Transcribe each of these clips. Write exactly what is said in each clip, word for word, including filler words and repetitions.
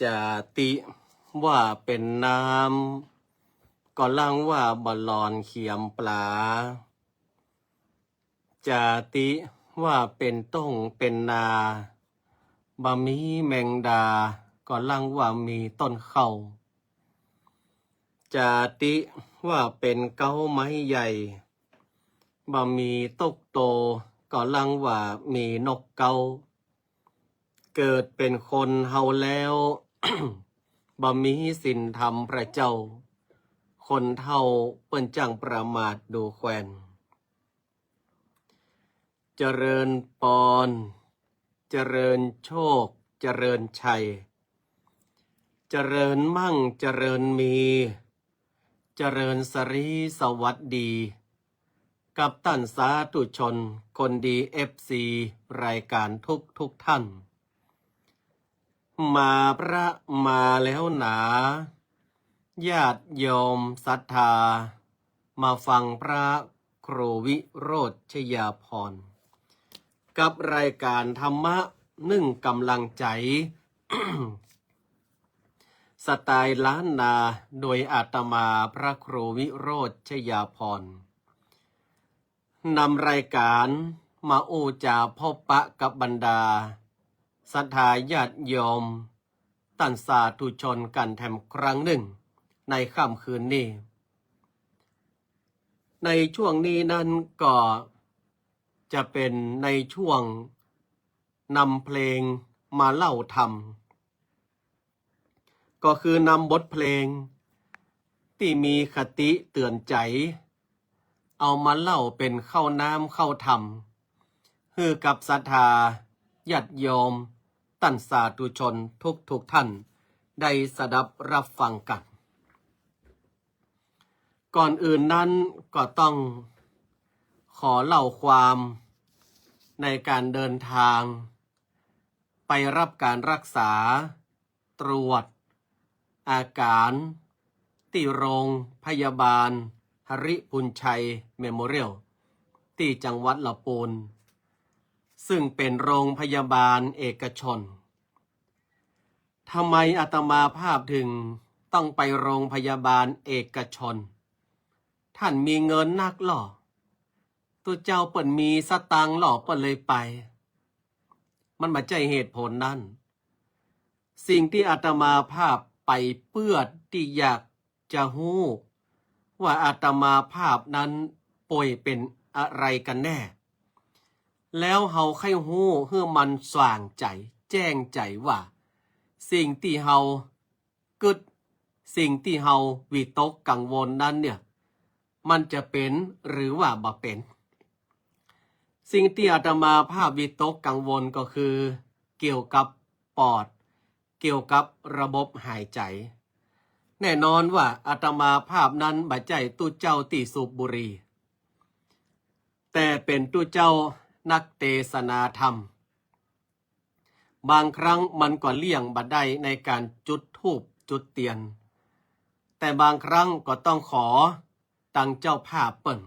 จาติว่าเป๋นน้ำ ก็ลังว่าบ่หล่อนเขียมปลา จาติว่าเป๋นต้งเป๋นนา บ่มีแมงดา ก็ลังว่ามีต้นเข้า จาติว่าเป๋นเก๊าไม้ใหญ่ บ่มีตุ๊กโต ก็ลังว่ามีนกเก๊า เกิดเป๋นคนเฮาแล้ว บ่มีศีลธรรมพระเจ้า คนเฒ่าเปิ้นจ้างประมาทดูแควน เจริญปอน เจริญโชค เจริญชัย เจริญมั่ง เจริญมี เจริญสรีสวัสดี กับต้านสาธุชนคนดี เอฟซี รายก๋านทุกทุกท่าน มาพระมาแล้วหนา ญาติโยมศรัทธา มาฟังพระครูวิโรจน์ชยาภรณ์ กับรายก๋านธรรมะนึ่งก๋ำลังใจ๋ สไตล์ล้านนา โดยอาตมาพระครูวิโรจน์ชยาภรณ์ นำรายก๋านมาอู้จ๋าพบปะกับบรรดาศรัทธาญาติโยม ต้านสาธุชนกั๋นแถมครั้งนึ่งในค่ำคืนนี้ ในช่วงนี้นั้นก็จะเป๋นในช่วงนำเพลงมาเล่าธรรม ก็คือนำบทเพลงตี้มีคติเตื๋อนใจ๋ เอามาเล่าเป๋นข้าวน้ำข้าวธรรม หื้อกับศรัทธาญาติโยมต้านสาธุชนทุกทุกท่านได้สดับรับฟังกั๋น ก่อนอื่นนั้นก็ต้องขอเล่าความในก๋านเดินทางไปรับก๋านรักษา ตรวจอาก๋านตี้โรงพยาบาลหริภุญชัยเมโมเรียล ตี้จังหวัดละปูน ซึ่งเป๋นโรงพยาบาลเอกชน ทำไมอาตมาภาพถึงต้องไปโรงพยาบาลเอกชน ต้านมีเงินนักลอ ตุ๊เจ้าเปิ้นมีสตางค์ลอ เปิ้นเลยไป มันบ่ใจ้เหตุผลนั้น สิ่งตี้อาตมาภาพไปเปื้อตี้อยากจะฮู้ว่าอาตมาภาพนั้นป่วยเป๋นอะไรกั๋นแน่ แล้วเฮาใค่ฮู้หื้อมันส่างใจ๋ แจ้งใจ๋ว่า สิ่งตี้เฮากึ๊ด สิ่งตี้เฮาวิตกกังวลนั้นเนี่ย มันจะเป๋นหรือว่าบ่เป๋น สิ่งตี้อาตมาภาพวิตกกังวลก็คือเกี่ยวกับปอด เกี่ยวกับระบบหายใจ๋ แน่นอนว่าอาตมาภาพนั้นบ่ใจ้ตุ๊เจ้าตี้สูบบุหรี่ แต่เป๋นตุ๊เจ้านักเตสนาธรรม บางครั้งมันก็เลี่ยงบ่ได้ในก๋านจุดธูปจุดเตียน แต่บางครั้งก็ต้องขอตังเจ้าภาพเปิ้น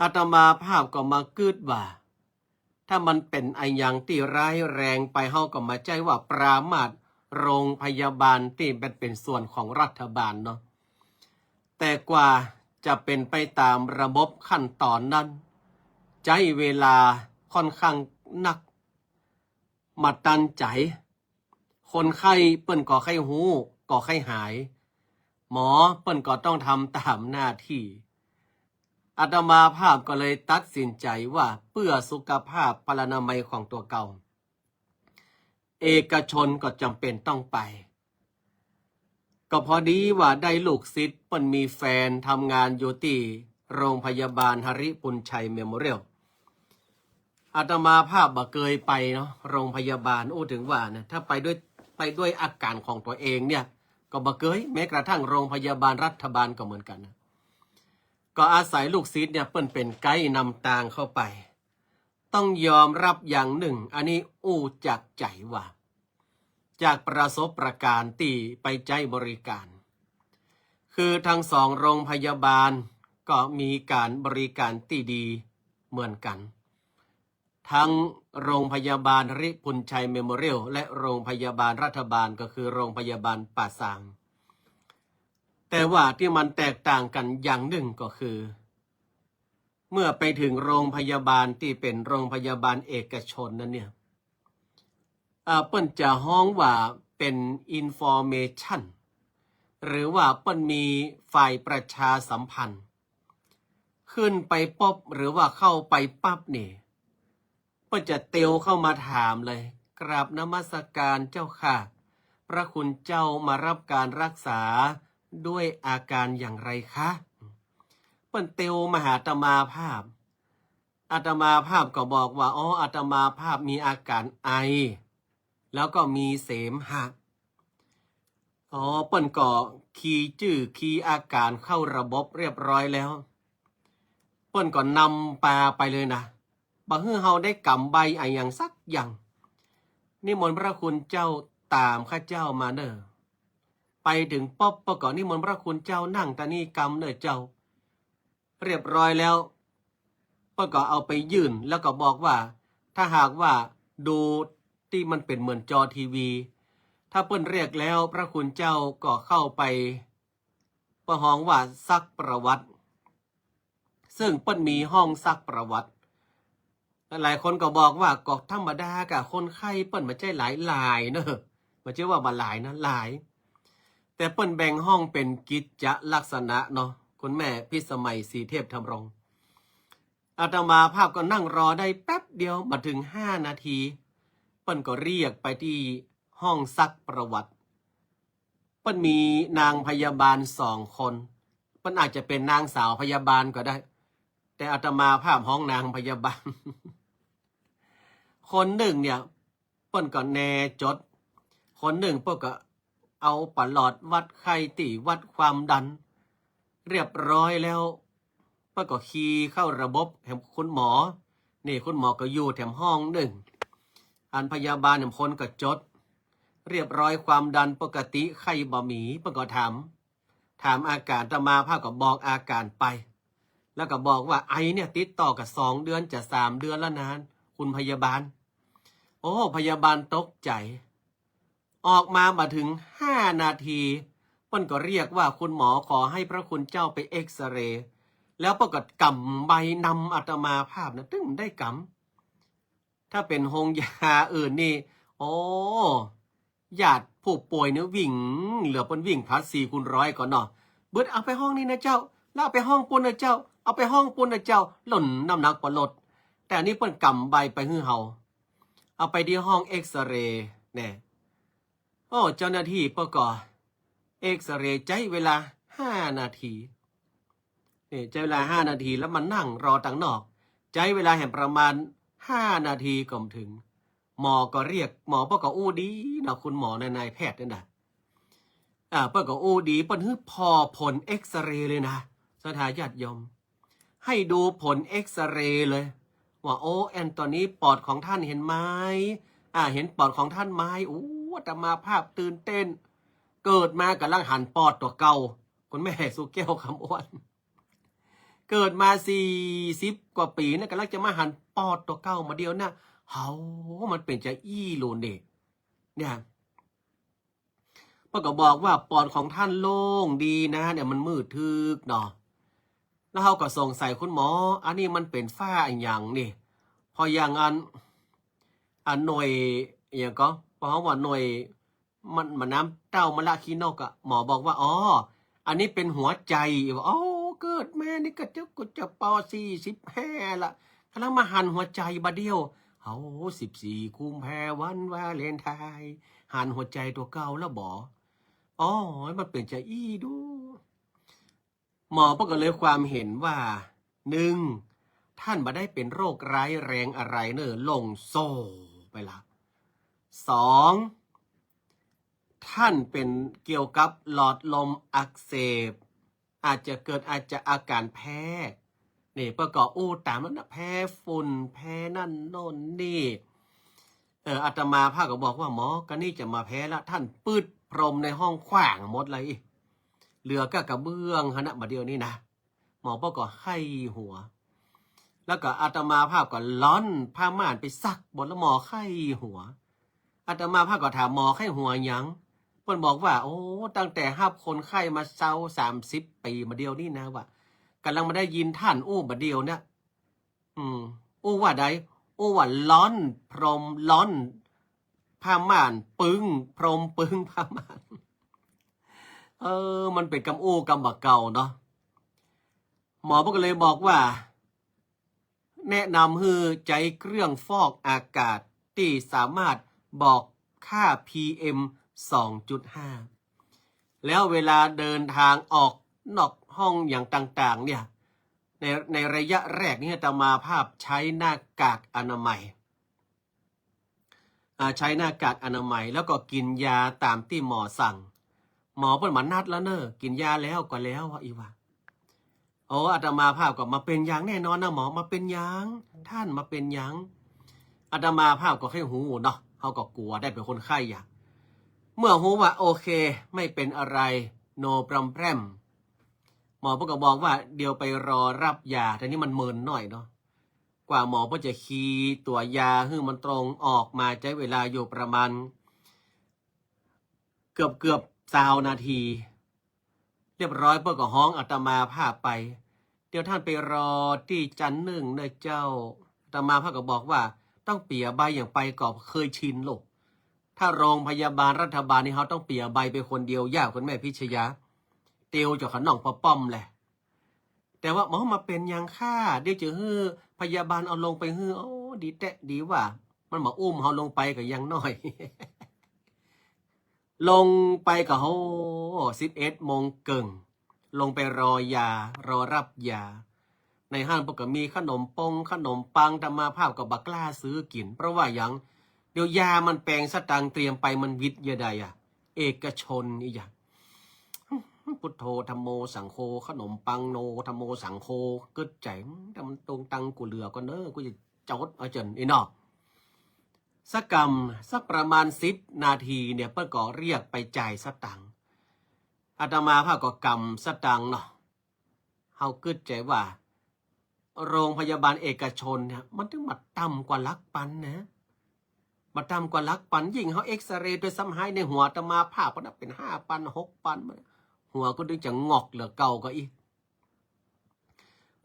อาตมาภาพก็มากึ๊ดว่า ถ้ามันเป๋นอะหยังตี้ร้ายแรงไป เฮาก็บ่ใจ้ว่าปรามาสโรงพยาบาลตี้มันเป๋นส่วนของรัฐบาลเนาะ แต่กว่าจะเป๋นไปต๋ามระบบขั้นต๋อนนั้น ใจ๊เวลาค่อนข้างนัก บ่ตันใจ๋ คนไข้เปิ้นก็ใค่ฮู้ ก็ใค่หาย หมอเปิ้นก็ต้องทำต๋ามหน้าตี้ อาตมาภาพก็เลยตัดสินใจ๋ว่าเปื้อสุขภาพพลานามัยของตั๋วเก่า เอกชนก็จ๋ำเป๋นต้องไป ก็พอดีว่าได้ลูกศิษย์เปิ้นมีแฟนทำงานอยู่ตี้โรงพยาบาลหริภุญชัยเมโมเรียล อาตมาภาพบ่เกยไปเนาะ โรงพยาบาล อู้เถิงว่านะ ถ้าไปด้วย ไปด้วยอาก๋านของตั๋วเองเนี่ย ก็บ่เกย แม้กระทั่งโรงพยาบาลรัฐบาลก็เหมือนกั๋นนะ ก็อาศัยลูกศิษย์เนี่ยเปิ้นเป๋นไกด์นำตางเข้าไป ต้องยอมรับอย่างนึ่ง อันนี้อู้จากใจ๋ว่า จากประสบการณ์ตี้ไปใจ๊บริการ คือทั้งสองโรงพยาบาลก็มีก๋านบริการตี้ดีเหมือนกั๋น ทั้งโรงพยาบาลริพุนชัยเมโมเรียล และโรงพยาบาลรัฐบาล ก็คือโรงพยาบาลป่าซาง แต่ว่าตี้มันแตกต่างกั๋นอย่างนึ่งก็คือ เมื่อไปเถิงโรงพยาบาลตี้เป๋นโรงพยาบาลเอกชนนั้นเนี่ย อ่า เปิ้นจะฮ้องว่าเป๋น information หรือว่าเปิ้นมีฝ่ายประชาสัมพันธ์ ขึ้นไปปุ๊บหรือว่าเข้าไปปั๊บนี่ เปิ้นจะเตียวเข้ามาถามเลย กราบนมัสการเจ้าค่ะ พระคุณเจ้ามารับการรักษาด้วยอาการอย่างไรคะ เปิ้นเตียวมาหาอาตมาภาพ อาตมาภาพก็บอกว่า อ๋อ อาตมาภาพมีอาการไอ แล้วก็มีเสมหะ อ๋อ เปิ้นก็คีย์จื้อคีย์อาการเข้าระบบเรียบร้อยแล้ว เปิ้นก็นำปาไปเลยนะ บ่หื้อเฮาได้กำใบอะหยังสักอย่าง นิมนต์พระคุณเจ้าต๋ามข้าเจ้ามาเน่อ ไปเถิงปุ๊บเปิ้นก็นิมนต์พระคุณเจ้านั่งตะนี้กำเน่อเจ้า เรียบร้อยแล้ว เปิ้นก็เอาไปยื่น แล้วก็บอกว่า ถ้าหากว่าดูตี้มันเป๋นเหมือนจอทีวี ถ้าเปิ้นเรียกแล้ว พระคุณเจ้าก็เข้าไป เปิ้นฮ้องว่าซักประวัติ ซึ่งเปิ้นมีห้องซักประวัติ หลายๆ คนก็บอกว่า ก็ธรรมดาก่ะ คนไข้เปิ้นบ่ใจ้หลายๆ เน่อ บ่ใจ้ว่าบ่หลายนะ หลาย แต่เปิ้นแบ่งห้องเป๋นกิจจะลักษณะเนาะ คุณแม่พิสมัย ศรีเทพธำรง อาตมาภาพก็นั่งรอได้แป๊บเดียว บ่เถิงห้านาที เปิ้นก็เรียกไปตี้ห้องซักประวัติ เปิ้นมีนางพยาบาลสองคน เปิ้นอาจจะเป๋นนางสาวพยาบาลก็ได้ แต่อาตมาภาพฮ้องนางพยาบาล คนนึ่งเนี่ย เปิ้นก็แนจด คนนึ่งเปิ้นก็เอาประหลอดวัดไข้ตี้วัดความดัน เรียบร้อยแล้ว เปิ้นก็คีย์เข้าระบบแถมคุณหมอ นี่คุณหมอก็อยู่แถมห้องนึ่ง อันพยาบาลแถมคนก็จด เรียบร้อย ความดันปกติ ไข้บ่มี เปิ้นก็ถาม ถามอาการ อาตมาภาพก็บอกอาการไป แล้วก็บอกว่าไอเนี่ยติดต่อกั๋นสองเดือนจะสามเดือนแล้วนะ คุณพยาบาล โอ้ พยาบาลตกใจ๋ ออกมาบ่เถิงห้านาที เปิ้นก็เรียกว่าคุณหมอขอให้พระคุณเจ้าไปเอกซเรย์ แล้วเปิ้นก็กำใบนำอาตมาภาพนะ ตึงได้กำ ถ้าเป๋นโฮงยาอื่นนี่ โอ้ ญาติผู้ป่วยเนี่ยวิ่ง เหลือเปิ้นวิ่งผลัดสี่คูณร้อยก่อนเนาะ บึดเอาไปห้องนี้นะเจ้า แล้วเอาไปห้องปู้นนะเจ้า เอาไปห้องปู้นนะเจ้า หล่นน้ำหนักปะลด แต่อันนี้เปิ้นกำใบไปหื้อเฮา เอาไปตี้ห้องเอกซเรย์แน่ โอ้ เจ้าหน้าตี้เปิ้นก็เอกซเรย์ใจ๊เวลาห้านาที นี่ ใจ๊เวลาห้านาที แล้วมานั่งรอตังนอก ใจ๊เวลาแหมประมาณห้านาทีก็บ่เถิง หมอก็เรียก หมอเปิ้นก็อู้ดีเนาะ คุณหมอ นาย นายแพทย์เนี่ยนะ อ่า เปิ้นก็อู้ดี เปิ้นหื้อผ่อผลเอกซเรย์เลยนะ ศรัทธาญาติโยม ให้ดูผลเอกซเรย์เลย ว่า โอ้ แอนโทนี ปอดของท่านเห็นไหม อ่า เห็นปอดของท่านไหม โอ้ อาตมาภาพตื่นเต้น เกิดมาก่ำลังหันปอดตั๋วเก่า คุณแม่สุแก้ว คำอ้วน เกิดมาสี่สิบกว่าปี๋นะ ก่ำลังจะมาหันปอดตั๋วเก่าบ่าเดี่ยวนะ เฮา มันเป๋นจาอี้โลเน่ เนี่ย เปิ้นก็บอกว่าปอดของท่านโล่งดีนะ เนี่ยมันมืดทึกเนาะ แล้วเฮาก็สงสัยคุณหมอ อันนี้มันเป๋นฝ้าอะหยังนี่ พออย่างอัน อันหน่วย อะหยังก็ พอเฮาว่าหน่วย มัน มันน้ำเต้ามะละขี้นกอะ หมอบอกว่า อ๋อ อันนี้เป๋นหัวใจ๋ ว่า อ๋อ เกิดมานี่ก็จะ ก็จะปอสี่สิบห้าละ ก่ำลังมาหันหัวใจ๋บ่าเดี่ยว เฮา สิบสี่กุมภาวันวาเลนไทน์ หันหัวใจ๋ตั๋วเก่าแล้วบ่ อ๋อ มันเป๋นจาอี้ดู หมอเปิ้นก็เลยความเห็นว่า หนึ่ง ท่านบ่ได้เป๋นโรคร้ายแรงอะไรเน่อ ลงโซ่ไปละ สอง ท่านเป๋นเกี่ยวกับหลอดลมอักเสบ อาจจะเกิด อาจจะอาการแพ้ นี่เปิ้นก็อู้ต๋ามนั้นนะ แพ้ฝุ่น แพ้นั่นโน่นนี่ เออ อาตมาภาพก็บอกว่า หมอ กะนี้จะบ่าแพ้ละ ท่านปื๊ดพรมในห้องขว้างหมดเลย เหลือก้ากระเบื้องหั้นนะ บ่าเดี่ยวนี้นะ หมอเปิ้นก็ไข้หัว แล้วก็อาตมาภาพก็ล่อนผ้าม่านไปซักบน แล้วหมอไข้หัว อาตมาภาพก็ถาม หมอไข้หัวหยัง เปิ้นบอกว่า โอ้ ตั้งแต่ฮับคนไข้มาเซา สามสิบปี๋มาเดี่ยวนี้นะ ว่า ก่ำลังมาได้ยินต้านอู้บ่าเดี่ยวเนี่ย อืม อู้ว่าใด อู้ว่าล่อนพรม ล่อนผ้าม่าน ปึ้งพรม ปึ้งผ้าม่าน เออ มันเป๋นกำอู้กำบ่าเก่าเนาะ หมอเปิ้นก็เลยบอกว่า แนะนำหื้อใจ๊เครื่องฟอกอากาศตี้สามารถบอกค่า พีเอ็ม สองจุดห้า แล้วเวลาเดินทางออกนอกห้องอย่างต่างๆ เนี่ย ใน ในระยะแรกนี่อาตมาภาพใจ๊หน้ากากอนามัย อ่า ใจ๊หน้ากากอนามัย แล้วก็กิ๋นยาต๋ามตี้หมอสั่ง หมอเปิ้นบ่านัดแล้วเน่อ กิ๋นยาแล้วก็แล้วอะ อี้ว่า โอ้ อาตมาภาพก็ บ่าเป๋นหยังแน่นอนนะหมอ บ่าเป๋นหยัง ต้าน บ่าเป๋นหยัง อาตมาภาพก็ใค่ฮู้เนาะ เฮาก็กั๋วได้เป๋นคนไข้อะ เมื่อฮู้ว่า โอเค ไม่เป็นอะไร no problem หมอเปิ้นก็บอกว่า เดี๋ยวไปรอฮับยา แต่นี่มันเมินหน้อยเนาะ กว่าหมอเปิ้นจะคีย์ตั๋วยาหื้อมันตรงออกมาใจ๊เวลาอยู่ประมาณ เกือบๆ ซาวนาที เรียบร้อยเปิ้นก็ฮ้องอาตมาภาพไป เดี๋ยวต้านไปรอตี้จั๊นนึ่งเน่อเจ้า อาตมาภาพก็บอกว่า ต้องเปียใบอย่างไปก็เคยชินลูก ถ้าโรงพยาบาลรัฐบาลนี่เฮาต้องเปียใบไปคนเดียว ย่าคุณแม่พิชยา เตียวเจ้าขะน้องป้อป้อมแหละ แต่ว่าหมอบ่าเป๋นหยังค่ะ เดี๋ยวจะหื้อพยาบาลเอาลงไปหื้อ โอ้ ดีแต๊ดีว่า มันบ่าอุ้มเฮาลงไปก็ยังน้อย ลงไปก็ โอ้ สิบเอ็ดโมงเกิ่ง ลงไปรอยา รอฮับยา ในห้างเปิ้นก็มีขนมปงขนมปัง อาตมาภาพก็บ่กล้าซื้อกิ๋น เพราะว่าหยัง เดี๋ยวยามันแปงสตางค์ เตรียมไปมันวิดเยียะใดอะ เอกชนอี้หยัง พุทโธธัมโมสังโฆ ขนมปังโนธัมโมสังโฆ กึ๊ดใจ๋ แต่มันตรงตังค์กูเหลือก่อนเน่อ กูจะจดเอาเจิ่นอี้เนาะ สักกำ สักประมาณสิบนาทีเนี่ย เปิ้นก็เรียกไปจ่ายสตางค์ อาตมาภาพก็กำสตางค์เนาะ เฮากึ๊ดใจ๋ว่า โรงพยาบาลเอกชนเนี่ย มันตึงบ่ต่ำกว่าหลักปันนะ บ่ต่ำกว่าหลักปัน ยิ่งเฮาเอกซเรย์โดยซ้ำไฮ้ในหัวอาตมาภาพก็นับเป๋นห้าปัน หกปัน หัวก็ตึงจะงอกเหลือเก่าก็อี้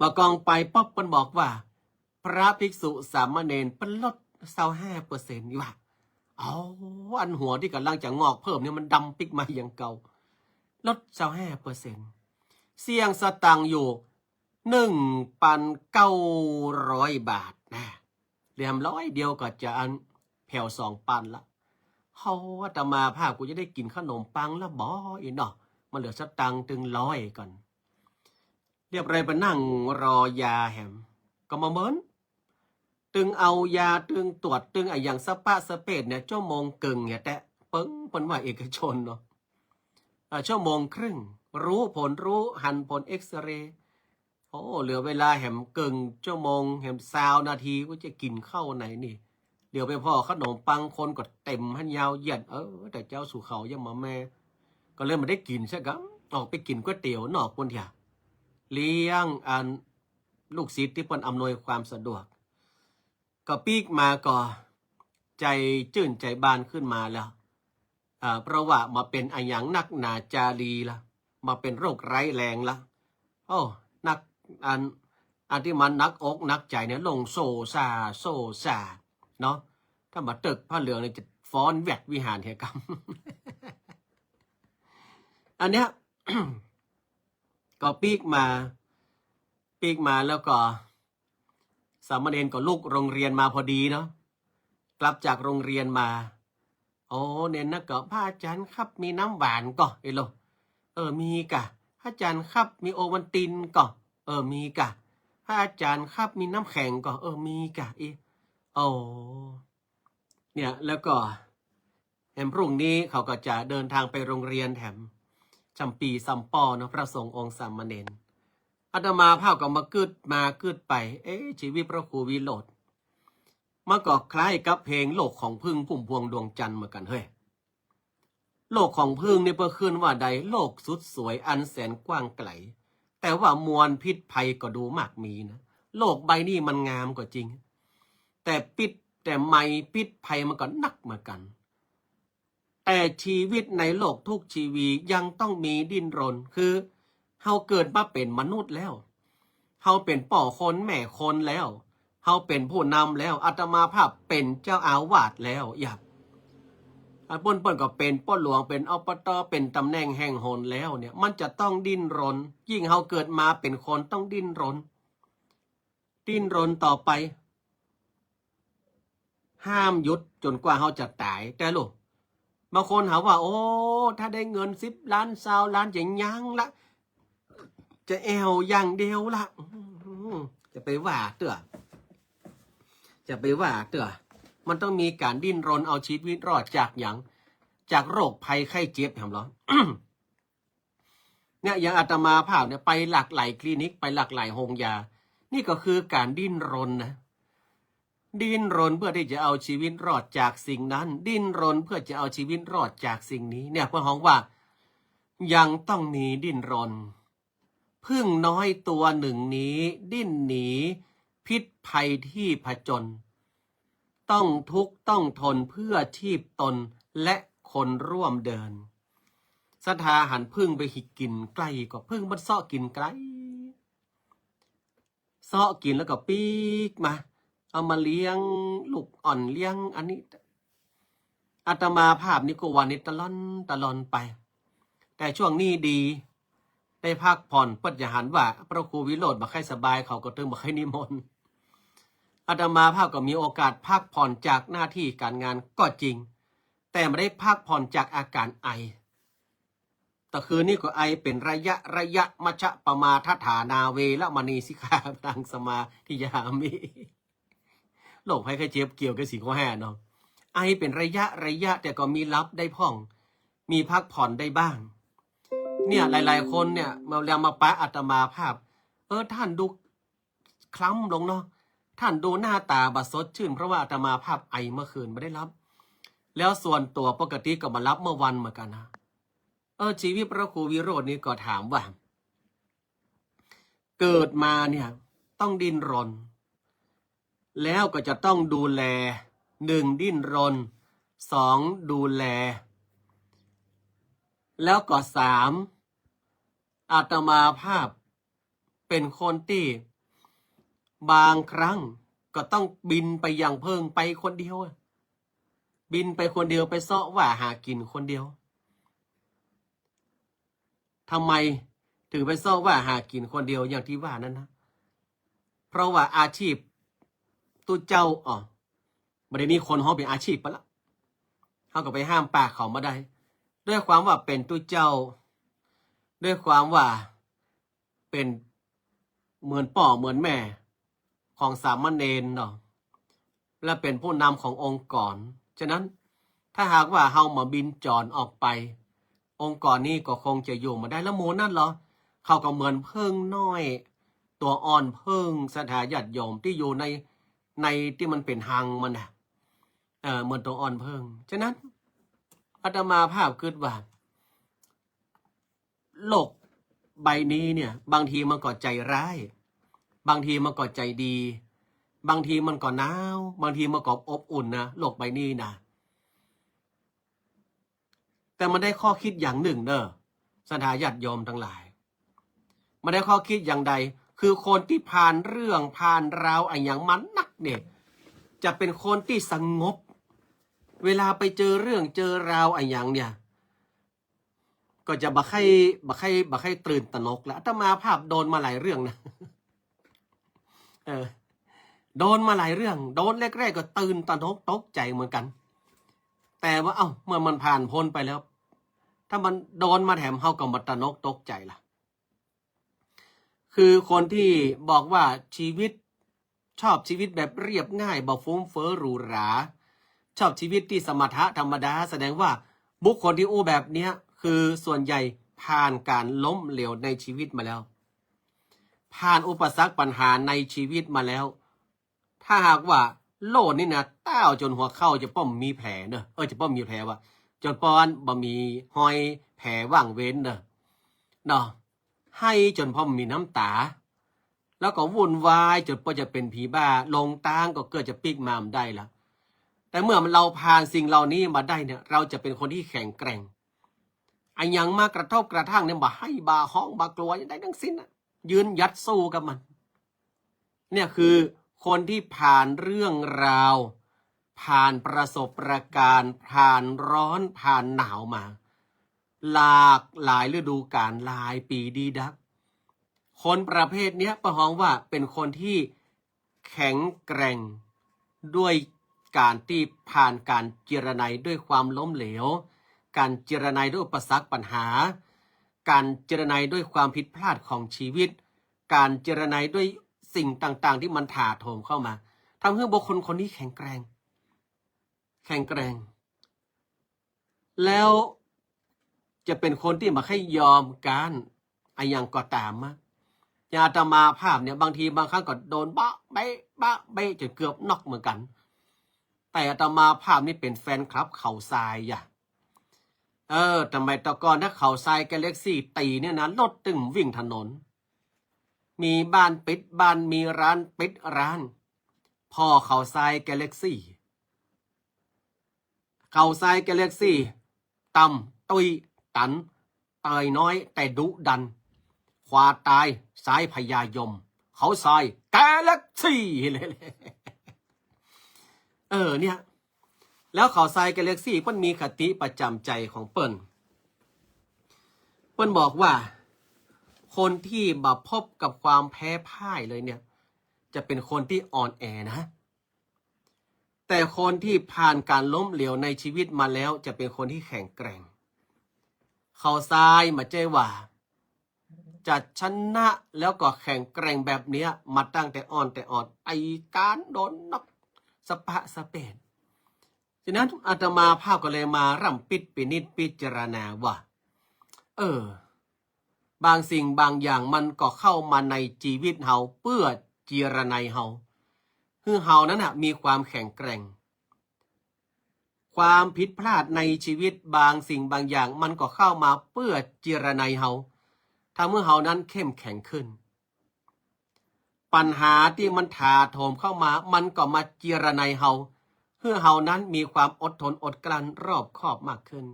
บ่ากองไปปั๊บ เปิ้นบอกว่า พระภิกษุสามเณรเปิ้นลดซาวห้าเปอร์เซ็นต์ อี้ว่า เอา อันหัวตี้ก่ำลังจะงอกเพิ่มเนี่ยมันดำปิ๊กมาอย่างเก่า ลดซาวห้าเปอร์เซ็นต์ เสี้ยงสตางค์อยู่ หนึ่งปันเก้าร้อยบาทนะ เหลือร้อยเดียวก็จะอันแผ่วสองปันละ เฮา อาตมาภาพกูจะได้กิ๋นขนมปังละบ่อี้เนาะ มันเหลือสตางค์ตึงร้อยก่อน เรียบร้อยไปนั่งรอยาแหม ก็บ่าเมิน ตึงเอายา ตึงตรวจ ตึงอะหยังสะปะสะเปดเนี่ย ชั่วโมงเกิ่งเนี่ยแต๊ เปิ้น เปิ้นว่าเอกชนเนาะ อ่า ชั่วโมงครึ่ง ฮู้ผล ฮู้หันผลเอกซเรย์ โอ้ เหลือเวลาแหมเกิ่งชั่วโมง แหมซาวนาที กูจะกิ๋นข้าวไหนนี่ เดี๋ยวไปผ่อขนมปังคนก็เต็มหั้นยาวเหยียด เออ แต่เจ้าสู่เขายังบ่แม่ ก็เลยบ่ได้กิ๋นซะกำ ออกไปกิ๋นก๋วยเตี๋ยวนอกปู้นเถีย เลี้ยงอันลูกศิษย์ตี้เปิ้นอำนวยความสะดวก ก็ปิ๊กมาก็ใจ๋จื้นใจ๋บานขึ้นมาแล้ว อ่า เพราะว่าบ่าเป๋นอะหยังนักหนาจารีละ บ่าเป๋นโรคร้ายแรงละ โอ้ นัก อัน อันตี้มันหนักอกหนักใจ๋เนี่ย โล่งโซ่ซ่า โซ่ซ่า เนาะ ถ้าบ่าเติ๊กผ้าเหลืองเนี่ยจะฟ้อนแหวกวิหารเหียกำ อันเนี้ย ก็ปิ๊กมา ปิ๊กมาแล้วก็ สามเณรก็ลุกโรงเรียนมาพอดีเนาะ กลับจากโรงเรียนมา โอ้ เณรนะก็ พระอาจารย์ครับ มีน้ำหวานก่อ เอโล เออ มีก่ะ พระอาจารย์ครับ มีโอวัลตินก่อ เออ มีก่ะ พระอาจารย์ครับ มีน้ำแข็งก่อ เออ มีก่ะ อี โอ้ เนี่ย แล้วก็ แหมพรุ่งนี้เขาก็จะเดินทางไปโรงเรียนแถม ส่ำปี๋ส่ำป้อเนาะ พระสงฆ์องค์สามเณร อาตมาภาพก็มากึ๊ดมากึ๊ดไป เอ๊ะ ชีวิตพระครูวิโรจน์ มันก็คล้ายกับเพลงโลกของผึ้ง พุ่มพวงดวงจันทร์เหมือนกั๋นเฮ้ย โลกของผึ้งนี่เปิ้นขึ้นว่าใด โลกสุดสวยอันแสนกว้างไกล แต่ว่ามลพิษภัยก็ดูมากมีนะ โลกใบนี้มันงามก็จริง แต่ปิด แต่ไม้ปิดภัยมันก็นักเหมือนกั๋น แต่ชีวิตในโลกทุกชีวียังต้องมีดิ้นรน คือเฮาเกิดมาเป๋นมนุษย์แล้ว เฮาเป๋นป้อคนแม่คนแล้ว เฮาเป๋นผู้นำแล้ว อาตมาภาพเป๋นเจ้าอาวาสแล้ว อย่าง อ่ะ เปิ้น เปิ้นก็เป๋นป้อหลวง เป๋น อบต. เป๋นต๋ำแหน่งแห่งหนแล้วเนี่ย มันจะต้องดิ้นรน ยิ่งเฮาเกิดมาเป๋นคนต้องดิ้นรน ดิ้นรนต่อไป ห้ามหยุดจ๋นกว่าเฮาจะต๋าย แต่ลูก บางคนหาว่า โอ้ ถ้าได้เงินสิบล้าน ซาวล้าน จะยั้งละ จะแอ่วอย่างเดียวละ อืม จะไปว่าเตื้อ จะไปว่าเตื้อ มันต้องมีก๋านดิ้นรนเอาชีวิตรอดจากหยัง จากโรคภัยไข้เจ็บ แหมเหรอ เนี่ย อย่างอาตมาภาพเนี่ย ไปหลากหลายคลินิก ไปหลากหลายโฮงยา นี่ก็คือก๋านดิ้นรนนะ ดิ้นรนเพื่อที่จะเอาชีวิตรอดจากสิ่งนั้น ดิ้นรนเพื่อจะเอาชีวิตรอดจากสิ่งนี้ เนี่ย เปิ้นฮ้องว่า ยังต้องมีดิ้นรน ผึ้งน้อยตัวหนึ่งนี้ ดิ้นหนีพิษภัยที่ผจญ ต้องทุกข์ต้องทนเพื่อชีพตนและคนร่วมเดิน ศรัทธาหันผึ้งไปกิ๋นใก้ ก็ผึ้งมันเซาะกิ๋นใก้ เซาะกิ๋นแล้วก็ปิ๊กมา เอามาเลี้ยงลูกอ่อน เลี้ยงอันนี้ อาตมาภาพนี่ก็ว่านี่ตะล่อนตะล่อนไป แต่ช่วงนี้ดี ได้พักผ่อน เปิ้นจะหันว่าพระครูวิโรจน์บ่ใค่สบาย เขาก็ตึงบ่ใค่นิมนต์ อาตมาภาพก็มีโอกาสพักผ่อนจากหน้าที่ก๋านงานก็จริง แต่บ่ได้พักผ่อนจากอาก๋านไอ ตะคืนนี้ก็ไอเป๋นระยะระยะ มัชฌะปมาทัฏฐานา เวระมณีสิกขาปะทังสมาธิยามิ โรคภัยไข้เจ็บเกี่ยวกับสี่ข้อห้าเนาะ ไอเป๋นระยะระยะ แต่ก็มีหลับได้พ่อง มีพักผ่อนได้บ้าง เนี่ย หลายๆ คนเนี่ย มาแล้วมาปะอาตมาภาพ เออ ท่านดูคล้ำลงเนาะ ท่านดูหน้าต๋าบ่สดชื่น เพราะว่าอาตมาภาพไอเมื่อคืนบ่ได้หลับ แล้วส่วนตั๋วปกติก็บ่หลับเมื่อวันเหมือนกั๋นนะ เออ ชีวิตพระครูวิโรจน์นี่ก็ถามว่า เกิดมาเนี่ยต้องดิ้นรน แล้วก็จะต้องดูแล หนึ่ง ดิ้นรน สอง ดูแล แล้วก็ สาม อาตมาภาพเป๋นคนตี้บางครั้งก็ต้องบินไปหยังเพิ่งไปคนเดียวอะ บินไปคนเดียว ไปเซาะว่าหากิ๋นคนเดียว ทำไมถึงไปเซาะว่าหากิ๋นคนเดียวอย่างตี้ว่านั้นนะ เพราะว่าอาชีพตุ๊เจ้า อ๋อ บ่ได้มีคนฮ้องเป๋นอาชีพไปละ เฮาก็ไปห้ามปากเขาบ่ได้ ด้วยความว่าเป๋นตุ๊เจ้า ด้วยความว่าเป๋นเหมือนป้อเหมือนแม่ของสามเณรเนาะ และเป๋นผู้นำขององค์กร ฉะนั้นถ้าหากว่าเฮาบ่บินจ๋อนออกไป องค์กรนี้ก็คงจะอยู่บ่ได้ แล้วหมู่นั้นเหรอ เขาก็เหมือนเผิ้งน้อย ตั๋วอ่อนเผิ้ง ศรัทธาญาติโยมตี้อยู่ใน ในตี้มันเป๋นฮังมันนะ เออ เหมือนตั๋วอ่อนเผิ้ง ฉะนั้นอาตมาภาพกึ๊ดว่า โลกใบนี้เนี่ย บางทีมันก็ใจ๋ร้าย บางทีมันก็ใจ๋ดี บางทีมันก็หนาว บางทีมันก็อบอุ่นนะ โลกใบนี้นะ แต่มันได้ข้อคิดอย่างนึ่งเน่อ ศรัทธาญาติโยมตังหลาย มันได้ข้อคิดอย่างใด คือคนตี้ผ่านเรื่องผ่านราวอะหยังมานักเนี่ย จะเป๋นคนตี้สงบ เวลาไปเจอเรื่องเจอราวอะหยังเนี่ย ก็จะบ่ใค่ บ่ใค่ บ่ใค่ตื่นตระหนกละ อาตมาภาพโดนมาหลายเรื่องนะ เออ โดนมาหลายเรื่อง โดนแรกๆ ก็ตื่นตระหนกตกใจ๋เหมือนกั๋น แต่ว่า เอ้า เมื่อมันผ่านพ้นไปแล้ว ถ้ามันโดนมาแถม เฮาก็บ่ตระหนกตกใจ๋ละ คือคนตี้บอกว่าชีวิต ชอบชีวิตแบบเรียบง่าย บ่ฟุ่มเฟ้อหรูหรา ชอบชีวิตตี้สมถะธรรมดา แสดงว่าบุคคลตี้อู้แบบเนี้ย คือส่วนใหญ่ผ่านก๋านล้มเหลวในชีวิตมาแล้ว ผ่านอุปสรรคปัญหาในชีวิตมาแล้ว ถ้าหากว่าโลกนี้นะ ต้าวจ๋นหัวเข่าจะป้อมมีแผลเน่อ เออ จะป้อมมีแผลวะ จ๋นป้อมบ่มีฮอยแผลว่างเว้นเน่อ เนาะ ไห้จ๋นป้อมมีน้ำต๋า แล้วก็วุ่นวายจ๋นปอจะเป๋นผีบ้า หลงตางก็เกือบจะปิ๊กมาบ่ได้ละ แต่เมื่อเราผ่านสิ่งเหล่านี้มาได้เนี่ย เราจะเป็นคนที่แข็งแกร่ง อะหยังมากระทบกระทั่งเนี่ย บ่ไห้บ่ฮ้องบ่กั๋วจะได้ทั้งสิ้นน่ะ ยืนหยัดสู้กับมัน เนี่ยคือคนที่ผ่านเรื่องราว ผ่านประสบการณ์ ผ่านร้อน ผ่านหนาวมา หลากหลายฤดูกาล หลายปี๋ดีดัก คนประเภทเนี้ย เปิ้นฮ้องว่าเป็นคนที่แข็งแกร่ง ด้วยก๋านตี้ผ่านก๋านเจียรไนด้วยความล้มเหลว ก๋านเจียรไนด้วยอุปสรรคปัญหา ก๋านเจียรไนด้วยความผิดพลาดของชีวิต ก๋านเจียรไนด้วยสิ่งต่างๆ ตี้มันถาโถมเข้ามา ทำหื้อบุคคลคนนี้แข็งแกร่ง แข็งแกร่ง แล้วจะเป๋นคนตี้บ่ใค่ยอมก๊านอะหยังก็ต๋ามอะ อย่างอาตมาภาพเนี่ย บางทีบางครั้งก็โดนเบาะเบะ เบาะเบะจ๋นเกือบน็อกเหมือนกั๋น แต่อาตมาภาพนี่เป๋นแฟนคลับเขาทรายอะ เออ สมัยตะก่อนถ้าเขาทรายกาแล็กซี่ตี๋เนี่ยนะ รถตึงวิ่งถนน มีบ้านปิดบ้าน มีร้านปิดร้าน ผ่อเขาทรายกาแล็กซี่ เขาทรายกาแล็กซี่ ต่ำ ตุ้ย ตัน เตยน้อย แต่ดุดัน ขวาต๋าย ซ้ายพญายม เขาทรายกาแล็กซี่ เออ เนี่ย แล้วเขาทรายกาแล็กซี่เปิ้นมีคติประจ๋ำใจ๋ของเปิ้น เปิ้นบอกว่า คนตี้บ่พบกับความแพ้พ่ายเลยเนี่ย จะเป๋นคนตี้อ่อนแอนะ แต่คนตี้ผ่านก๋านล้มเหลวในชีวิตมาแล้วจะเป๋นคนตี้แข็งแกร่ง เขาทรายบ่ใจ้ว่า จะชนะแล้วก็แข็งแกร่งแบบเนี้ยมาตั้งแต่อ่อนแต่ออด ไอ้ก๋านโดนน็อกสะปะสะเปด ฉะนั้นอาตมาภาพก็เลยมาร่ำปิ๊ดปินิจพิจารณาว่า เออ บางสิ่งบางอย่างมันก็เข้ามาในชีวิตเฮาเปื้อเจียรไนเฮา หื้อเฮานั้นน่ะมีความแข็งแกร่ง ความผิดพลาดในชีวิตบางสิ่งบางอย่างมันก็เข้ามาเปื้อเจียรไนเฮา ทำหื้อเฮานั้นเข้มแข็งขึ้น ปัญหาตี้มันถาโถมเข้ามา มันก็มาเจียรไนเฮา หื้อเฮานั้นมีความอดทนอดกลั้นรอบคอบมากขึ้น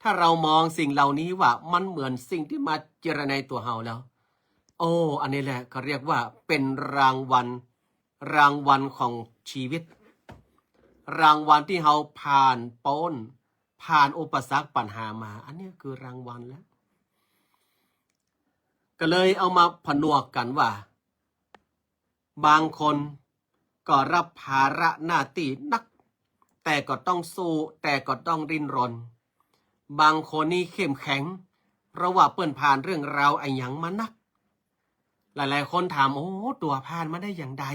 ถ้าเรามองสิ่งเหล่านี้ว่ามันเหมือนสิ่งตี้มาเจียรไนตั๋วเฮาแล้ว โอ้ อันนี้แหละเขาเรียกว่าเป๋นรางวัล รางวัลของชีวิต รางวัลตี้เฮาผ่านป๊น ผ่านอุปสรรคปัญหามา อันนี้คือรางวัลแล้ว ก็เลยเอามาผนวกกั๋นว่า บางคนก็รับภาระหน้าตี้หนัก แต่ก็ต้องสู้ แต่ก็ต้องดิ้นรน บางคนนี่เข้มแข็ง เพราะว่าเปิ้นผ่านเรื่องราวอะหยังมาหนัก หลายๆ คนถาม โอ้ ตั๋วผ่านมาได้อย่างใด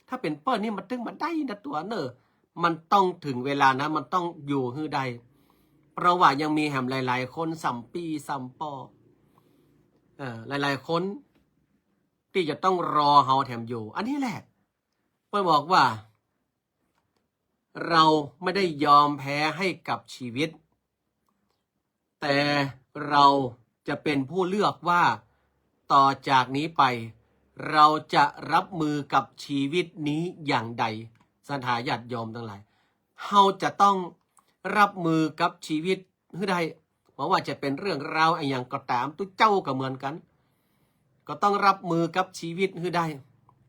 ถ้าเป๋นเปิ้นนี่มันตึงบ่ได้นะตั๋วเน่อ มันต้องถึงเวลานะ มันต้องอยู่หื้อได้ เพราะว่ายังมีแหมหลายๆ คนส่ำปี้ส่ำป้อ เอ่อ หลายๆ คนตี้จะต้องรอเฮาแถมอยู่ อันนี้แหละ เปิ้นบอกว่า เราไม่ได้ยอมแพ้ให้กับชีวิต แต่เราจะเป็นผู้เลือกว่าต่อจากนี้ไป เราจะรับมือกับชีวิตนี้อย่างใด ศรัทธาญาติโยมตังหลาย เฮาจะต้องรับมือกับชีวิตหื้อได้ บ่ว่าจะเป๋นเรื่องราวอะหยังก็ต๋าม ตุ๊เจ้าก็เหมือนกั๋น ก็ต้องรับมือกับชีวิตหื้อได้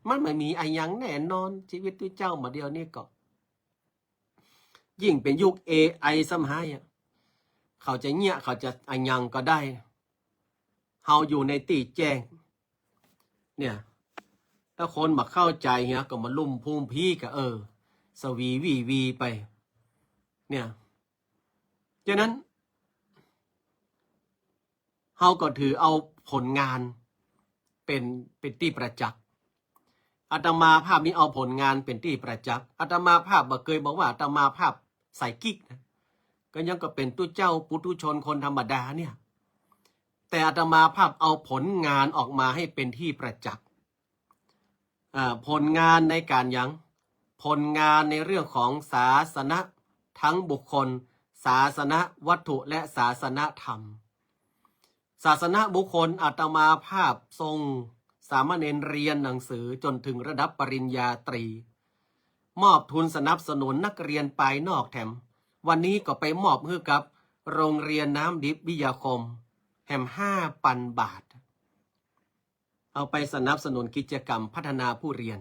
มันบ่มีอะหยังแน่นอน ชีวิตตุ๊เจ้าบ่าเดี่ยวนี้ก็ ยิ่งเป๋นยุค เอไอ ซ้ำฮ้ายอะ เขาจะเยียะ เขาจะอะหยังก็ได้ เฮาอยู่ในตี้แจ้ง เนี่ย ถ้าคนบ่เข้าใจ๋เหีย ก็มาลุ่มพุ้มพี้กะ เออ สวีวีวีไป เนี่ย ฉะนั้น เฮาก็ถือเอาผลงานเป๋น เป๋นตี้ประจักษ์ อาตมาภาพนี่เอาผลงานเป๋นตี้ประจักษ์ อาตมาภาพบ่เกยบอกว่าอาตมาภาพไซคิกนะ ก็ยังก็เป๋นตุ๊เจ้าปุถุชนคนธรรมดาเนี่ย แต่อาตมาภาพเอาผลงานออกมาให้เป๋นตี้ประจักษ์ อ่า ผลงานในก๋านหยัง ผลงานในเรื่องของศาสนะ ทั้งบุคคล ศาสนวัตถุ และศาสนธรรม ศาสนบุคคล อาตมาภาพทรง สามเณรเรียนหนังสือจ๋นเถิงระดับปริญญาตรี มอบทุนสนับสนุนนักเรียนปายนอกแถม วันนี้ก็ไปมอบหื้อกับโรงเรียนน้ำดิบวิทยาคมแถมห้าปันบาท เอาไปสนับสนุนกิจกรรมพัฒนาผู้เรียน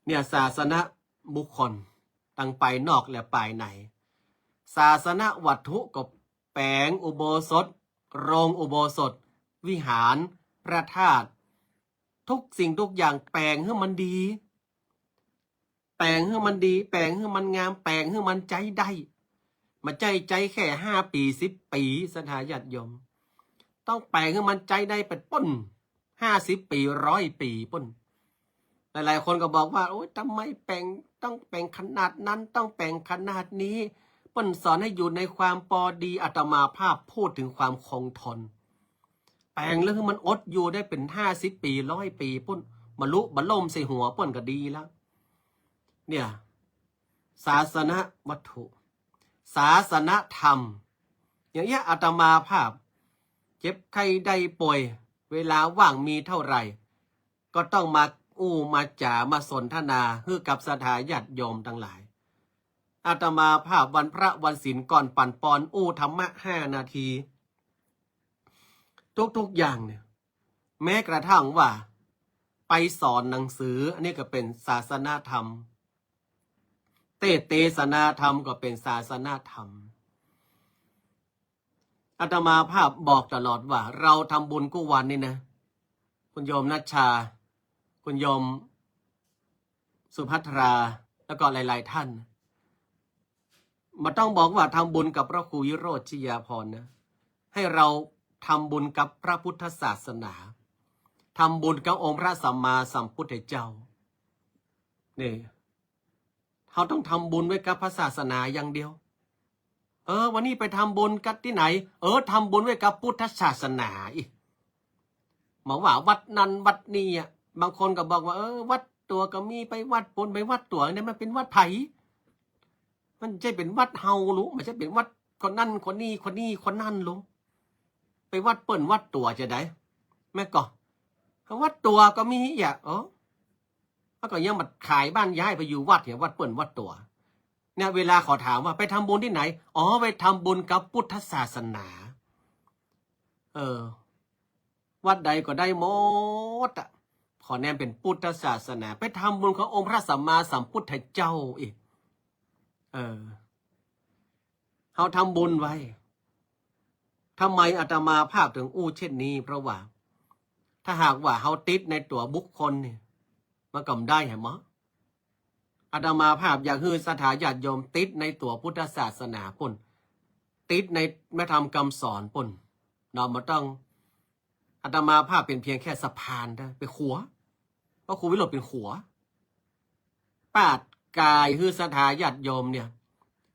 เนี่ย ศาสนบุคคล ตังปายนอกและปายใน ศาสนวัตถุก็แป๋งอุโบสถ โรงอุโบสถ วิหาร พระธาตุ ทุกสิ่งทุกอย่างแป๋งหื้อมันดี แป๋งหื้อมันดี แป๋งหื้อมันงาม แป๋งหื้อมันใจ๊ได้ บ่ใจ้ใจ๊แค่ห้าปี๋สิบปี๋ ศรัทธาญาติโยม ต้องแป๋งหื้อมันใจ๊ได้ไปปู๊น ห้าสิบปี๋ ร้อยปี๋ปู๊น หลายๆ คนก็บอกว่า โอ๊ย ทำไมแป๋ง ต้องแป๋งขนาดนั้น ต้องแป๋งขนาดนี้ เปิ้นสอนให้อยู่ในความปอดี อาตมาภาพพูดถึงความคงทน แป๋งแล้วหื้อมันอดอยู่ได้เป๋นห้าสิบปี๋ ร้อยปี๋ปู๊น บ่ลุบ่ล่มใส่หัวเปิ้นก็ดีแล้ว เนี่ย ศาสนวัตถุ ศาสนธรรม อย่างเงี้ย อาตมาภาพ เจ็บไข้ได้ป่วย เวลาว่างมีเท่าไหร่ ก็ต้องมาอู้มาจ๋ามาสนทนาหื้อกับศรัทธาญาติโยมตังหลาย อาตมาภาพวันพระวันศีลก่อนปั๋นปอนอู้ธรรมะห้านาที ทุกๆ อย่างเนี่ย แม้กระทั่งว่าไปสอนหนังสือ อันนี้ก็เป๋นศาสนธรรม เตสน์เตสนาธรรมก็เป๋นศาสนธรรม อาตมาภาพบอกตลอดว่า เราทำบุญกู้วันนี่นะ คุณโยมนัชชา คุณโยมสุภัทรา แล้วก็หลายๆ ท่าน บ่ต้องบอกว่าทำบุญกับพระครูวิโรจน์ ชยาภรณ์นะ ให้เราทำบุญกับพระพุทธศาสนา ทำบุญกับองค์พระสัมมาสัมพุทธเจ้า นี่ เฮาต้องทำบุญไว้กับพระศาสนาอย่างเดียว เออ วันนี้ไปทำบุญกับตี้ไหน เออ ทำบุญไว้กับพุทธศาสนาอีก บ่ว่าวัดนั้นวัดนี้อะ บางคนก็บอกว่า เออ วัดตั๋วก็มี ไปวัดปูน ไปวัดตั๋วเนี่ย มันเป๋นวัดใผ มันบ่ใจ้เป๋นวัดเฮาลูก มันบ่ใจ้เป๋นวัดคนนั้นคนนี้ คนนี้คนนั้นลูก ไปวัดเปิ้นวัดตั๋วจะใด แม่นก่อ วัดตั๋วก็มีอะ เออ แล้วก็ยังมาขายบ้านย้ายไปอยู่วัดเนี่ย วัดเปิ้นวัดตั๋ว เนี่ย เวลาเขาถามว่าไปทำบุญที่ไหน อ๋อ ไปทำบุญกับพุทธศาสนา เออ วัดใดก็ได้หมดอะ ขอแนมเป๋นพุทธศาสนา ไปทำบุญกับองค์พระสัมมาสัมพุทธเจ้าอีก เออ เฮาทำบุญไว้ ทำไมอาตมาภาพถึงอู้เช่นนี้ เพราะว่า ถ้าหากว่าเฮาติดในตั๋วบุคคลเนี่ย มันก็บ่ได้ หันก่อ อาตมาภาพอยากหื้อศรัทธาญาติโยมติดในตั๋วพุทธศาสนาปูน ติดในพระธรรมคำสอนปูน เนาะ บ่ต้อง อาตมาภาพเป๋นเพียงแค่สะพานนะ เป๋นขัว พระครูวิโรจน์เป๋นขัว ปาดก๋ายหื้อศรัทธาญาติโยมเนี่ย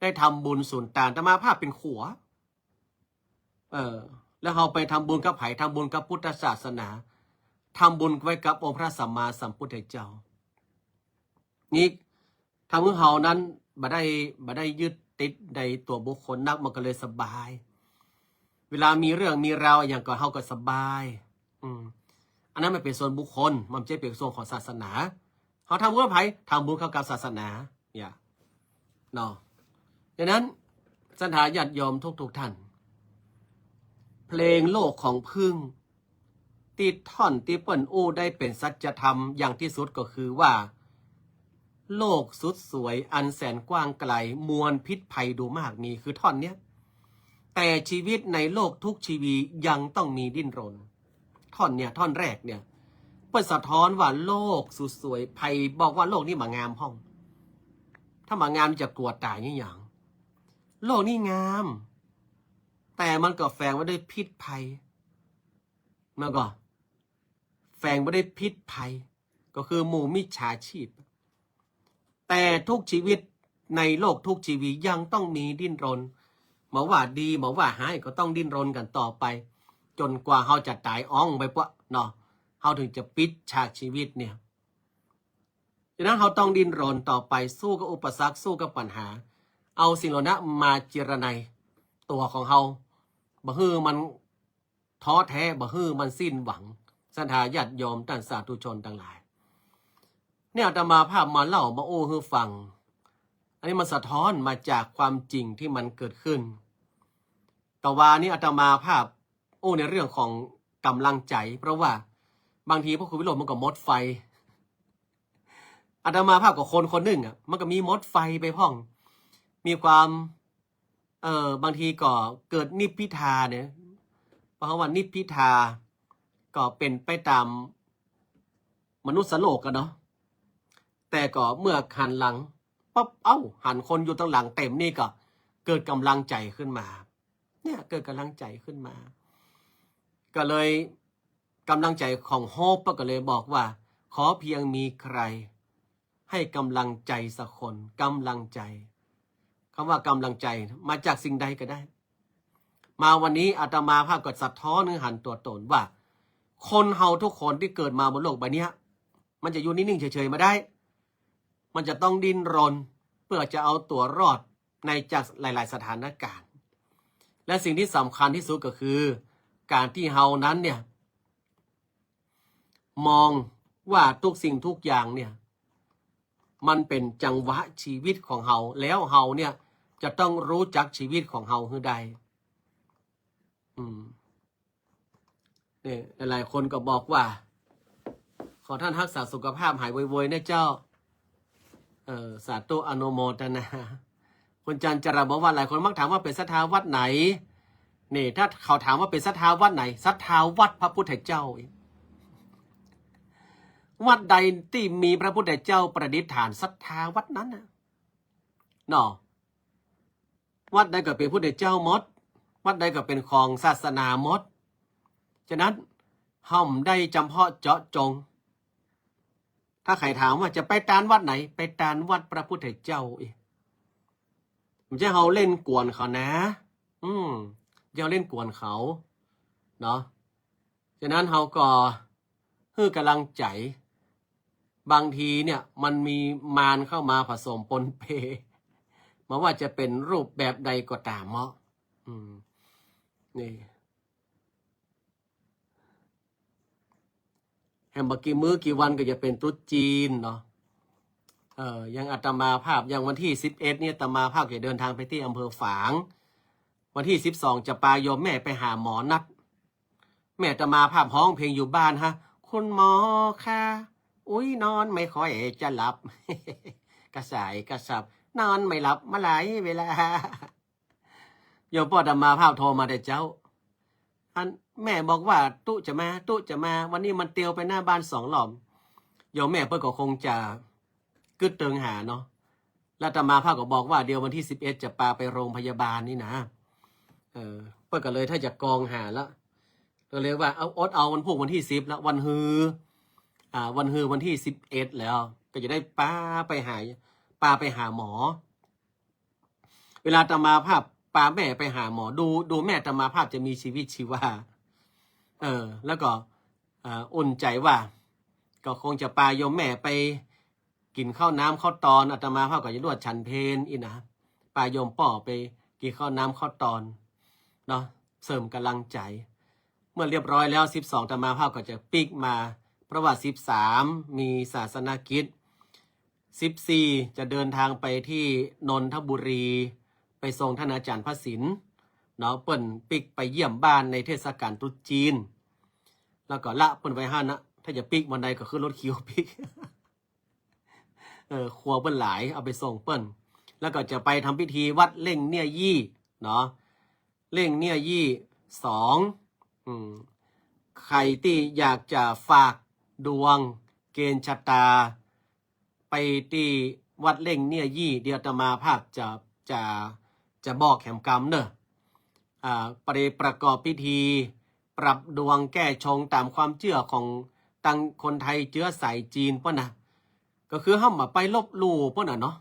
ได้ทำบุญสุนตาน อาตมาภาพเป๋นขัว เออ แล้วเฮาไปทำบุญกับใผ ทำบุญกับพุทธศาสนา ทำบุญไว้กับองค์พระสัมมาสัมพุทธเจ้า นี่ ทำหื้อเฮานั้นบ่ได้ บ่ได้ยึดติดในตั๋วบุคคลนัก มันก็เลยสบาย เวลามีเรื่องมีราวอะหยังก็เฮาก็สบาย อืม อันนั้นมันเป๋นส่วนบุคคล มันบ่ใจ้เป๋นส่วนของศาสนา เฮาทำบุญกับใผ ทำบุญเข้ากับศาสนา เนี่ย เนาะ ดังนั้น ศรัทธาญาติโยมทุกๆ ท่าน เพลงโลกของผึ้ง ตี้ท่อนตี้เปิ้นอู้ได้เป๋นสัจธรรมอย่างที่สุดก็คือว่า โลกสุดสวยอันแสนกว้างไกล มวลพิษภัยดูมากมี คือท่อนเนี้ย แต่ชีวิตในโลกทุกชีวียังต้องมีดิ้นรน ท่อนเนี่ย ท่อนแรกเนี่ย เปิ้นสะท้อนว่าโลกสุดสวย ใผบอกว่าโลกนี้บ่งามพ่อง ถ้าบ่งามจะกั๋วต๋ายอะหยัง โลกนี้งาม แต่มันก็แฝงไว้ด้วยพิษภัย มันก็แฝงไว้ด้วยพิษภัย ก็คือหมู่มิจฉาชีพ แต่ทุกชีวิตในโลกทุกชีวียังต้องมีดิ้นรน บ่ว่าดีบ่ว่าฮ้ายก็ต้องดิ้นรนกั๋นต่อไป จ๋นกว่าเฮาจะต๋ายอ้องไปปะเนาะ เฮาถึงจะปิดฉากชีวิตเนี่ย ฉะนั้นเฮาต้องดิ้นรนต่อไป สู้กับอุปสรรค สู้กับปัญหา เอาสิ่งเหล่านั้นมาเจรไนตัวของเฮา บ่หื้อมันท้อแท้ บ่หื้อมันสิ้นหวัง ศรัทธาญาติโยมต้านสาธุชนตังหลาย เนี่ยอาตมาภาพมาเล่ามาอู้หื้อฟัง อันนี้มันสะท้อนมาจากความจริงที่มันเกิดขึ้น แต่ว่านี้อาตมาภาพอู้ในเรื่องของก๋ำลังใจ๋ เพราะว่าบางทีพระครูวิโรจน์มันก็หมดไฟ อาตมาภาพก็คนคนนึ่งอะ มันก็มีหมดไฟไปพ่อง มีความ เอ่อ บางทีก็เกิดนิพพิทาเนี่ย เพราะว่านิพพิทาก็เป๋นไปต๋ามมนุษย์โลกอะเนาะ แต่ก็เมื่อหันหลังปั๊บ เอ้า หันคนอยู่ตังหลังเต๋มนี่ก็เกิดก๋ำลังใจ๋ขึ้นมา เนี่ย เกิดก๋ำลังใจ๋ขึ้นมา ก็เลย ก๋ำลังใจ๋ของโฮปก็เลยบอกว่า ขอเพียงมีใครให้ก๋ำลังใจ๋สักคน ก๋ำลังใจ๋ คำว่าก๋ำลังใจ๋มาจากสิ่งใดก็ได้ มาวันนี้อาตมาภาพก็สะท้อนหื้อหันตั๋วต๋นว่า คนเฮาทุกคนตี้เกิดมาบนโลกใบเนี้ย มันจะอยู่นิ่งๆ เฉยๆ บ่ได้ มันจะต้องดิ้นรนเพื่อจะเอาตั๋วรอดในจากหลายๆ สถานก๋ารณ์ และสิ่งที่สำคัญที่สุดก็คือ ก๋านตี้เฮานั้นเนี่ย มองว่าทุกสิ่งทุกอย่างเนี่ย มันเป๋นจังหวะชีวิตของเฮา แล้วเฮาเนี่ยจะต้องฮู้จักชีวิตของเฮาหื้อได้ อืม เนี่ย หลายๆ คนก็บอกว่า ขอต้านฮักษาสุขภาพหายไวๆ นะเจ้า เอ่อ สาธุอนุโมทนา คุณจันจราบอกว่า หลายคนมักถามว่าเป๋นศรัทธาวัดไหน นี่ ถ้าเขาถามว่าเป๋นศรัทธาวัดไหน ศรัทธาวัดพระพุทธเจ้า วัดใดตี้มีพระพุทธเจ้าประดิษฐาน ศรัทธาวัดนั้นน่ะ เนาะ วัดใดก็เป๋นพุทธเจ้าหมด วัดใดก็เป๋นของศาสนาหมด ฉะนั้นเฮาบ่ได้จ๋ำเพาะเจาะจง ถ้าใผถามว่าจะไปตานวัดไหน ไปตานวัดพระพุทธเจ้าเอง บ่ใจ้เฮาเล่นกวนเขานะ อืม บ่ใจ้เฮาเล่นกวนเขา เนาะ ฉะนั้นเฮาก็หื้อก๋ำลังใจ๋ บางทีเนี่ยมันมีมารเข้ามาผสมปนเป บ่ว่าจะเป๋นรูปแบบใดก็ต๋ามเนาะ อืม นี่ แหมบ่กี่มื้อกี่วันก็จะเป๋นตรุษจีนเนาะ เอ่อ อย่างอาตมาภาพ อย่างวันตี้สิบเอ็ดเนี่ย อาตมาภาพจะเดินทางไปตี้อำเภอฝาง วันตี้สิบสองจะปาโยมแม่ไปหาหมอนัด แม่อาตมาภาพฮ้องเพลงอยู่บ้านฮะ คุณหมอคะ อุ๊ย นอนไม่ค่อยจะหลับ กระส่ายกระสับ นอนไม่หลับมาหลายเวลา โยมป้ออาตมาภาพโทรมาแต่เจ๊า อันแม่บอกว่าตุ๊จะมา ตุ๊จะมา วันนี้มันเตียวไปหน้าบ้านสองรอบ โยมแม่เปิ้นก็คงจะกึ๊ดเติงหาเนาะ แล้วอาตมาภาพก็บอกว่าเดี๋ยววันตี้สิบเอ็ดจะปาไปโรงพยาบาลนี่นะ เออ เปิ้นก็เลยถ้าจะกองหาละ ก็เลยว่าเอาอดเอาวันพุธวันตี้สิบละ วันฮือ อ่า วันฮือวันตี้สิบเอ็ดแล้ว ก็จะได้ปาไปหา ปาไปหาหมอ เวลาอาตมาภาพปาแม่ไปหาหมอ ดู ดูแม่อาตมาภาพจะมีชีวิตชีวา เออ แล้วก็ อ่า อุ่นใจ๋ว่า ก็คงจะปาโยมแม่ไปกิ๋นข้าวน้ำข้าวตอน อาตมาภาพก็จะลวดฉันเพลอี้นะ ปาโยมป้อไปกิ๋นข้าวน้ำข้าวตอนเนาะ เสริมก๋ำลังใจ๋ เมื่อเรียบร้อยแล้ว สิบสอง อาตมาภาพก็จะปิ๊กมา เพราะว่า สิบสาม มีศาสนกิจ สิบสี่ จะเดินทางไปตี้นนทบุรี ไปส่งต้านอาจ๋ารย์พระศิลป์เนาะ เปิ้นปิ๊กไปเยี่ยมบ้านในเทศกาลตรุษจีน แล้วก็ละเปิ้นไว้หั้นนะ ถ้าจะปิ๊กวันใดก็ขึ้นรถคิวปิ๊ก เออ ครัวเปิ้นหลาย เอาไปส่งเปิ้น แล้วก็จะไปทำพิธีวัดเล่งเน่ยยี่เนาะ เล่งเน่ยยี่สอง อืม ใผตี้อยากจะฝากดวงเกณฑ์ชะตา ไปตี้วัดเล่งเน่ยยี่ เดี๋ยวอาตมาภาพจะ จะ จะบอกแหมกำเน่อ อ่า ไปประกอบพิธี ปรับดวงแก้ชงต๋ามความเจื้อของตังคนไทยเจื้อสายจีนเปิ้นนะ ก็คือเฮาบ่ไปลบหลู่เปิ้นน่ะเนาะ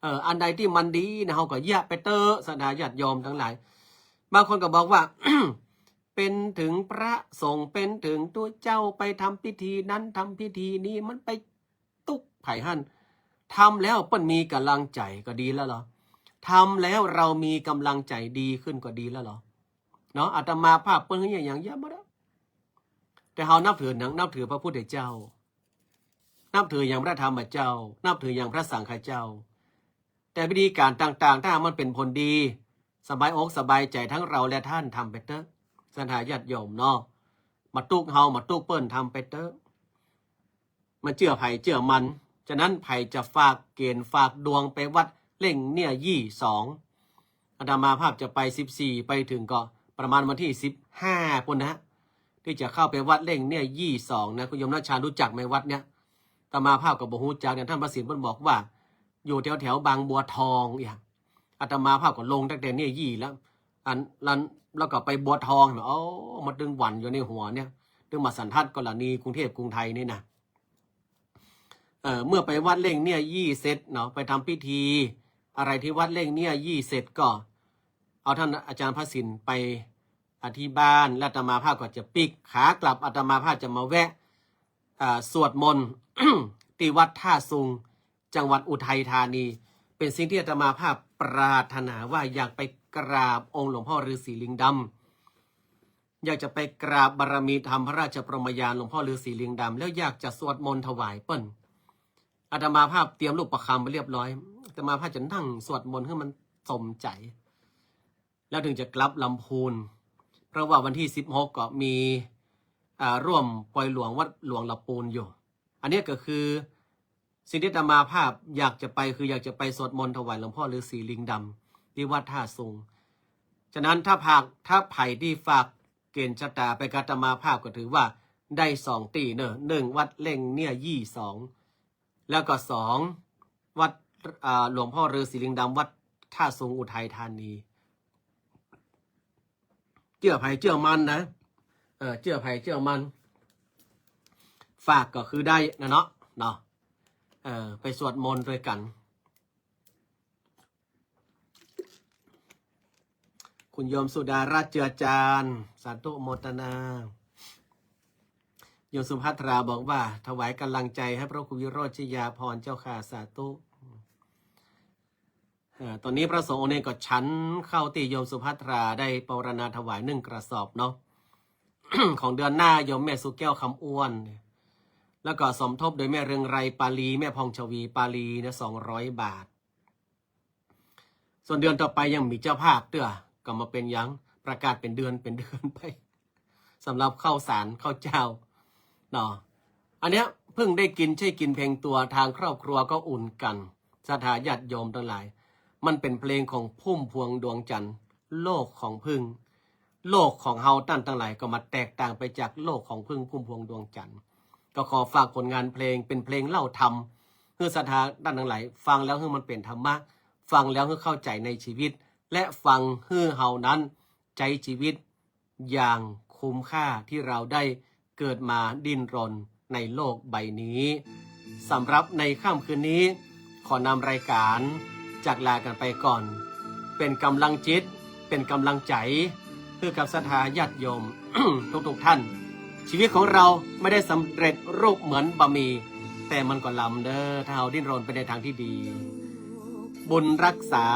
เออ อันใดตี้มันดีนะ เฮาก็เยียะไปเต๊อะ ศรัทธาญาติโยมตังหลาย บางคนก็บอกว่า เป๋นเถิงพระสงฆ์ เป๋นเถิงตุ๊เจ้า ไปทำพิธีนั้นทำพิธีนี้ มันไปตุ๊กใผหั้น ทำแล้วเปิ้นมีก๋ำลังใจ๋ก็ดีแล้วเหรอ ทำแล้วเรามีก๋ำลังใจ๋ดีขึ้นก็ดีแล้วเหรอ เนาะ อาตมาภาพเปิ้นหื้อหยังเยียะหมดอะ แต แต่เฮานับถือหยัง นับถือพระพุทธเจ้า นับถือหยังพระธรรมเจ้า นับถือหยังพระสังฆเจ้า แต่วิธีก๋านต่างๆ ถ้ามันเป๋นผลดี สบายอกสบายใจ๋ตึงเฮาและต้าน ทำไปเต๊อะ ศรัทธาญาติโยมเนาะ บ่ตุ๊กเฮา บ่ตุ๊กเปิ้น ทำไปเต๊อะ มันเจื้อใผเจื้อมัน ฉะนั้นใผจะฝากเก๋ณฑ์ฝากดวงไปวัดเล่งเนี้ยยี่สอง อาตมาภาพจะไปสิบสี่ ไปเถิงก็ประมาณวันตี้สิบห้าปู้นนะ ตี้จะเข้าไปวัดเล่งเนี้ยยี่สองนะ คุณโยมนาชาญรู้จักไหมวัดเนี้ย อาตมาภาพก็บ่ฮู้จักเนี่ย ต้านพระสินเปิ้นบอกว่า อยู่แถวๆ บางบัวทองเนี่ย อาตมาภาพก็ลงตั้งแต่เนี้ยยี่แล้ว อัน แล้ว แล้วก็ไปบัวทองเนี่ย โอ้ มาตึงหวั่นอยู่ในหัวเนี่ย ตึงมาสันทัดกรณีกรุงเทพฯกรุงไทยนี่นะ เอ่อ เมื่อไปวัดเล่งเนี้ยยี่เสร็จเนาะ ไปทำพิธีอะไรตี้วัดเล่งเนี้ยยี่เสร็จก็ เอาต้านอาจ๋ารย์พระสินไปอธิบ้าน และอาตมาภาพก็จะปิ๊ก ขากลับอาตมาภาพจะมาแวะ อ่า สวดมนต์ ตี้วัดท่าซุง จังหวัดอุทัยธานี เป๋นสิ่งตี้อาตมาภาพปรารถนาว่าอยากไปกราบองค์หลวงพ่อฤาษีลิงดำ อยากจะไปกราบบารมีธรรมพระราชปรมญาณหลวงพ่อฤาษีลิงดำ แล้วอยากจะสวดมนต์ถวายเปิ้น อาตมาภาพเตรียมลูกประคำไปเรียบร้อย อาตมาภาพจะนั่งสวดมนต์หื้อมันสมใจ๋ แล้วเถิงจะกลับลำพูน เพราะว่าวันตี้สิบหกก็มี อ่า ร่วมปอยหลวงวัดหลวงละปูนอยู่ อันเนี้ยก็คือสิ่งตี้อาตมาภาพอยากจะไป คืออยากจะไปสวดมนต์ถวายหลวงพ่อฤาษีลิงดำตี้วัดท่าซุง ฉะนั้นถ้าฝาก ถ้าใผตี้ฝากเก๋ณฑ์ชะตาไปกับอาตมาภาพก็ถือว่าได้สองตี้เนอะ นึ่งวัดเล่งเนี้ยยี่สอง แล้วก็สอง วัด อ่า หลวงพ่อฤาษีลิงดำวัดท่าซุงอุทัยธานี เจื้อใผเจื้อมันนะ เออ เจื้อใผเจื้อมัน ฝากก็คือได้นะเนาะ เนาะ เออ ไปสวดมนต์ตวยกั๋น คุณโยมสุดารัตน์ เจือจาน สาธุโมทนา โยมสุภัทราบอกว่า ถวายกำลังใจให้พระครูวิโรจน์ชยาภรณ์เจ้าค่ะ สาธุ เอ่อ ต๋อนนี้พระสงฆ์องค์นี้ก็ฉันข้าวตี้โยมสุภัทราได้ปวารณาถวายนึ่งกระสอบเนาะ ของเดือนหน้าโยมแม่สุแก้ว คำอ้วน แล้วก็สมทบโดยแม่เรืองไกร ปาลี แม่พองชวี ปาลี นะ สองร้อยบาท ส่วนเดือนต่อไปยังมีเจ้าภาพเตื้อ ก็บ่เป๋นหยัง ประกาศเป๋นเดือน เป๋นเดือนไป สำหรับข้าวสารข้าวเจ้าเนาะ อันเนี้ยเพิ่งได้กิน ใช่กิ๋นเพียงตั๋ว ทางครอบครัวก็อุ่นกั๋น ศรัทธาญาติโยมตังหลาย มันเป๋นเพลงของพุ่มพวงดวงจันทร์ โลกของผึ้ง โลกของเฮาต้านตังหลายก็บ่แตกต่างไปจากโลกของผึ้งพุ่มพวงดวงจันทร์ ก็ขอฝากผลงานเพลง เป๋นเพลงเล่าธรรม หื้อศรัทธาต้านตังหลายฟังแล้วหื้อมันเป๋นธรรมะ ฟังแล้วหื้อเข้าใจ๋ในชีวิต และฟังหื้อเฮานั้นใจ๊ชีวิตอย่างคุ้มค่าตี้เฮาได้เกิดมาดิ้นรนในโลกใบนี้ สำหรับในค่ำคืนนี้ ขอนำรายการจากลากั๋นไปก่อน เป๋นก๋ำลังจิต เป๋นก๋ำลังใจ๋ หื้อกับศรัทธาญาติโยม ทุกๆ ต้าน ชีวิตของเฮาไม่ได้สำเร็จรูปเหมือนบะหมี่ แต่มันก็ล้ำเด้อ ถ้าเฮาดิ้นรนไปในทางตี้ดี บุญรักษา